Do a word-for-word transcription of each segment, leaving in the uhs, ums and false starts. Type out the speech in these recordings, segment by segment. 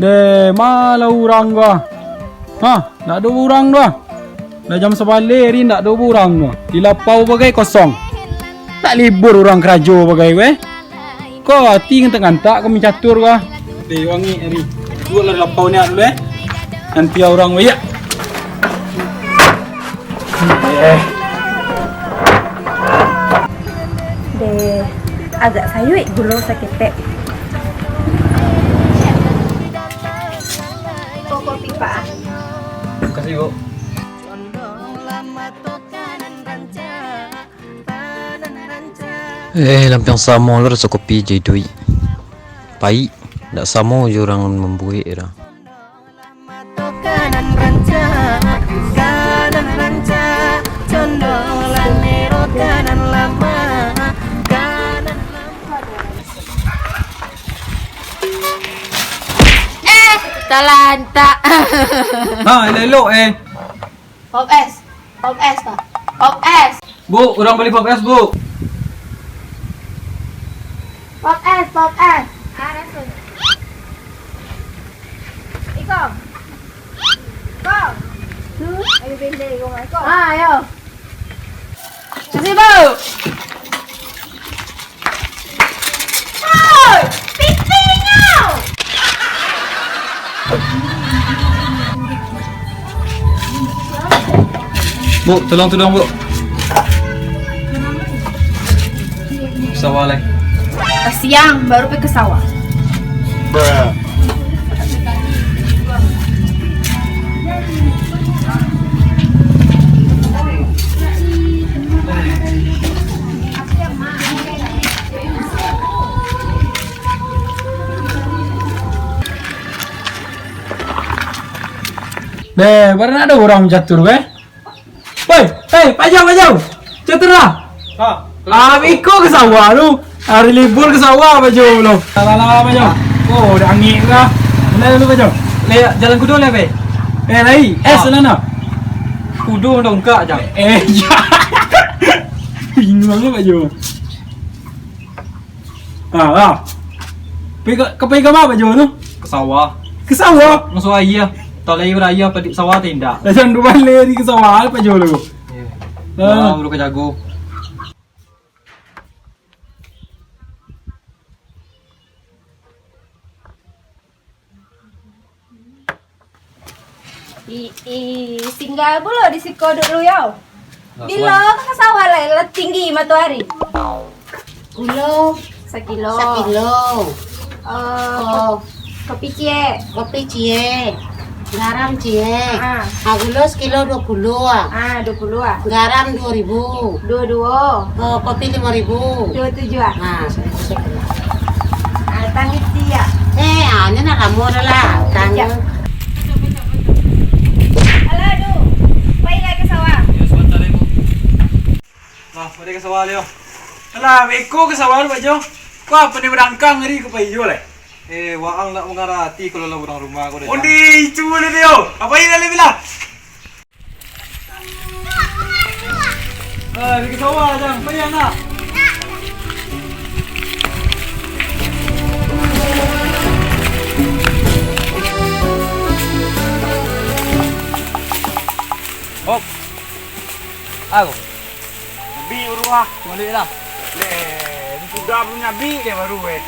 Deh, ma lah urang ko ah. Ha, ndak ado urang tu ah. Lah jam sabaleh ari ndak ado urang tu ah. Di lapau bagai kosong. Ndak libur urang karajo bagai ko eh. Ko ati ngantak-ngantak kami catur ko ah. Deh, wangi ari. Duduak lah di lapau ni dulu eh. Nanti urang bayak. Eh. Deh, agak sayuik gulo saketek. Ko kopi, Pak. Makasih, Bu. Eh, lampiang samo lo raso kopi jo iduik. Paik, ndak samo jo urang mambuek dah. Eh, talantak. Ha, elok-elok eh. Pop es. Pop es, Pak. Pop es. Bu, urang bali pop es, Bu. Pop es, pop es. Ah, rasul. Iko. Iko. Tu. Ayo, beli, Iko. Ah, ayo. Kasih, Bu. Hoi, pitinyo! Bu, tolong tudung, Bu. Sawah lai. Siang baru pai ka sawah. Beh, baru nak ado urang catur, beh. Woi, hei, Pak Jao, Pak Jao. Catur lah. Ha. Ah, iko ka sawah tu. Hari libur ka sawah, Pak Jao, lo. Lah, lah, lah, Pak Jao. Oh, dah angin lah. Mana dulu, Pak Jao? Lai, jalan kudo lai, beh. Eh, lai. Eh, ha. Sana, nah. Kudo dongkak, Jang. Eh, ya. Bingung lah, Pak Jao. Ah, ah. Pai ka, ka pai ka ma, Pak Jao, tu? Ka sawah. Ka sawah? Masuak aia. Tau lai baraia, padik sawah atau indak? Lah, jan tu baleh di ka sawah, Pak Jao, tu. Iyo. Ah. Sawah, urus ka jago. I, i, singgah pulo di siko dulu yo. Nah, bilo tuan. Ka sawah lai, lah tinggi matoari. Gulo. Sakilo. Sakilo. Eh, oh. Kopi ciek. Kopi ciek. Garam ciek. Ah. Ah, gulo sakilo duo puluah ah. Ah, duo puluah ah. Garam duo ribu. Duo duo. Oh, kopi limo ribu. Duo tujuah ah. Ah, sudah, sudah. Ah, tangih ciek. Eh, ah, ini nak kamu dah lah. Tangih. Alah, aduh. Pai lah ka sawah. Yo, sabanta lai, Bu. Nah, pai ka sawah lai, yo. Alah, beko ka sawah lu, Pak Jo. Ko apo ni badangkang tadi ka pai jo lai? Eh, waang ndak mangarati kalau lah urang rumah ko dah. Onde, itu lah dia. Apo ini lah bilang? Ah, pai ka sawah, Jang. Pai, anak. Hop. Ago. Nyabi baru ah. Balik lah. Leh, ni sudah baru nyabi deh baru, weh.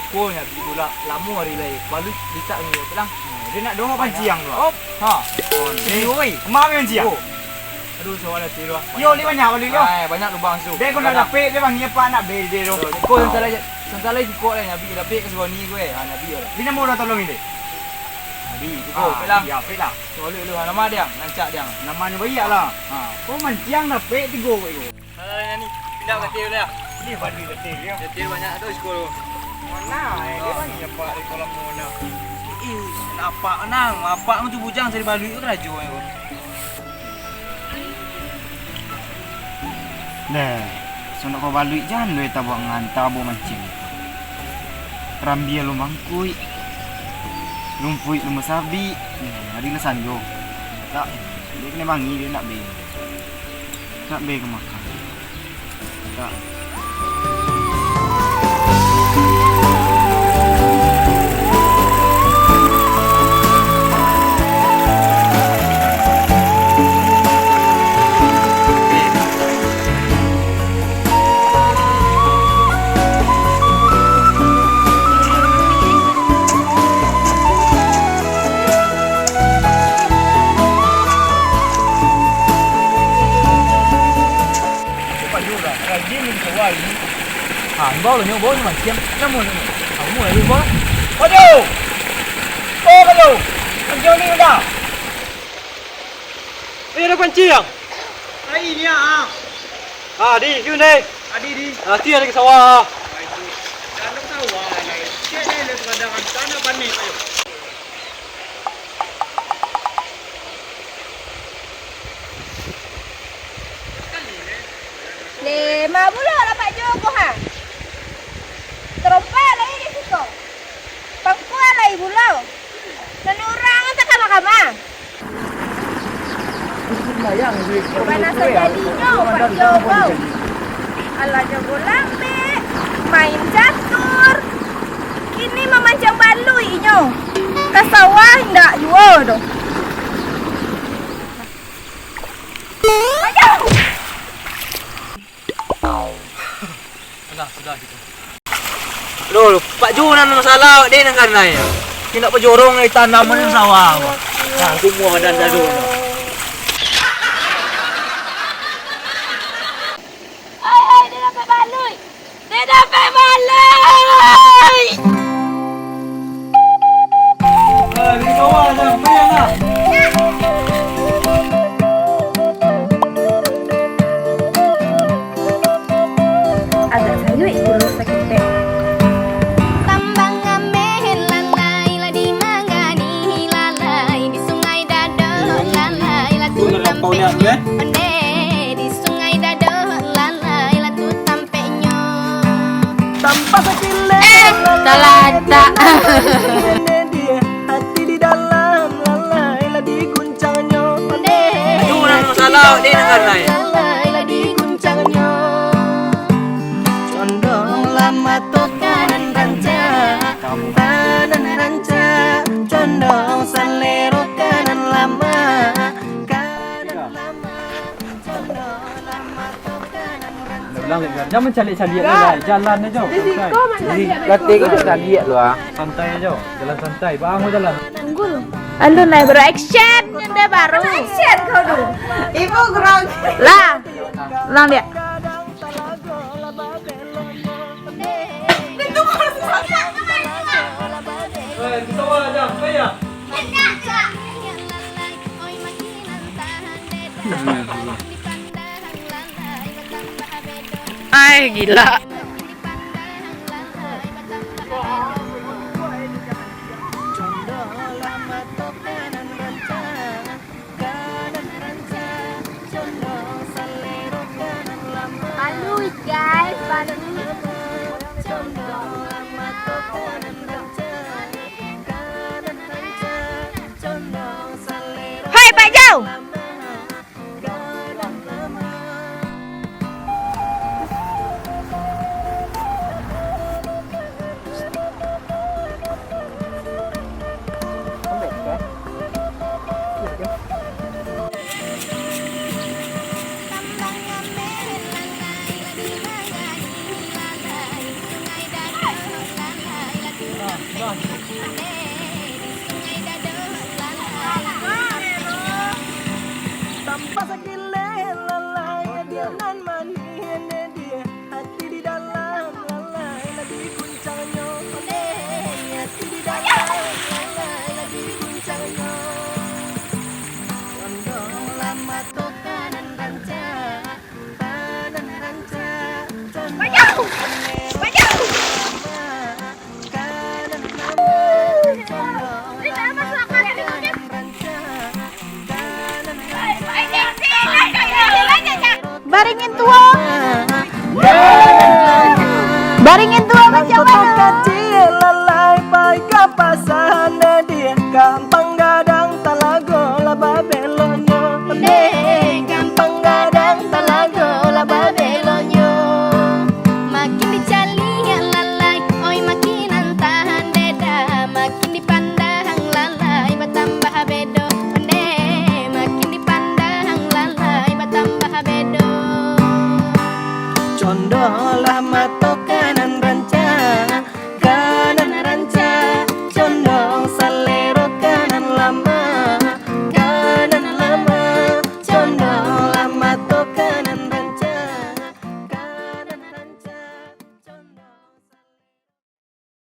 Ko nyabi pula lamo hari lai. Baluik licak ni, bilang. Dia nak doh panciang tu. Op. Ha. Oh, ni, oi. Kemana panciang? Oh. Aduh, sawah lah, tiru ah. Yo, ni banyak baluik yo. Ai, banyak lubang su. Dek, ko nak dapek, dia panggil apa nak bel dia tu. Ko yang salah, yang salah jikok lah, nyabi dapek ka suruah ni gue. Ha, nyabi lah. Dia nama orang tolong ini? Nyabi, tu ko, ah, pelang. Ya, pelang. Suruah lu, lu, nama dia? Rancak dia. Nama ni banyak lah. Ha. Ko manciang dapek tigo ko. Salah lah ni. Pindah ka tiru lah. Ni balik ka tiru ya. Dia tiru banyak tu sekolah. Mana, eh, dia banyak apa di kolam mana? Ih, apak nang, apak tu bujang cari baluik tu karajo ko. Deh, sonok ko baluik jan doh tabuak nganta bawa mancing. Rambia lo mangkuik, lumpuik lo masabik, hmm, hari lah sanjo. Tak, dia kena mangi, dia nak be. Nak be ka makan. Tak. Ha, imbau lah nyo, bau nyo mancing. Namo nyo? Ha, umur lagi bau. Waduh! Oh, waduh! Mancing ni dah. Eh, ada pancing. Ai ni ah. Ah, di, kiun deh. Adi di. Ah, ti ada ke sawah. Ai tu. Dah ada sawah lah. Cek ni le pemandangan tanah panik ayo. Lema pulo lah Pak Jo ko ha. Tarompa lai di siko. Pangkua lai pulo. Nan urang takama-kama. Bana sajadinyo Pak Jo ko. Alah jo bola lambek, main catur. Kini mamancang baluik inyo. Ka sawah indak juo doh. Alah, sudah gitu. Loh, Pak Jo nan masalah, awak deh nan kanai. Indak bajorong ai tanam nan sawah. Nah, semua badan dado. Oi, oi, dia dapat baluik. Dia dapat baluik. Ah, di bawah dah, payah lah. Agak sayuik dulu saketek. Tambang ameh lalai, lah di mangganih lalai, di Sungai Dado lalai, lah tu tampek onde, di Sungai Dado lalai, lah tu tampeknyo. Tampak sakilas eh, lalai, talatak. Di hati di dalam lalai, lah di Cannyo. Itu urang salah, deh, nan kanai. Lalai lah diguncangnya. Condonglah mato ka nan rancak, ka nan rancak. Condong salero ka nan lamak, ka nan lamak. Condonglah mato ka nan rancak. Ulang lagi. Jangan caliak-caliak lah. Jalan aja. Santai. Latih kita caliak lu ah. Santai aja. Jalan santai. Bang, mau jalan. Alun lah, baru action, nyo deh baru. Action kau tu. Ibu grogi. Lah. Ulang dia. Ai, gila. Balui, guys, balui. Hai, Pak Jau! Tampak sakileh lalai, dia nan manih, dia hati di dalam lalai, lah diguncangnya, ondeh, hati di dalam lalai, lah diguncangnya. Condonglah mato ka nan rancak, ka nan rancak, condong. Bajau! Bajau! Baringin tuo. Baringin tuo macam mano? Kacil lalai pai ka pasa, di Gampang Gadang Talago lah babelonyo. Di Gampang Gadang Talago lah babelonyo. Makin dicaliak lalai, oi makin antahan beda. Makin dipandang lalai batambah bedo. Onde, makin dipandang lalai batambah bedo. Condohlah mato ka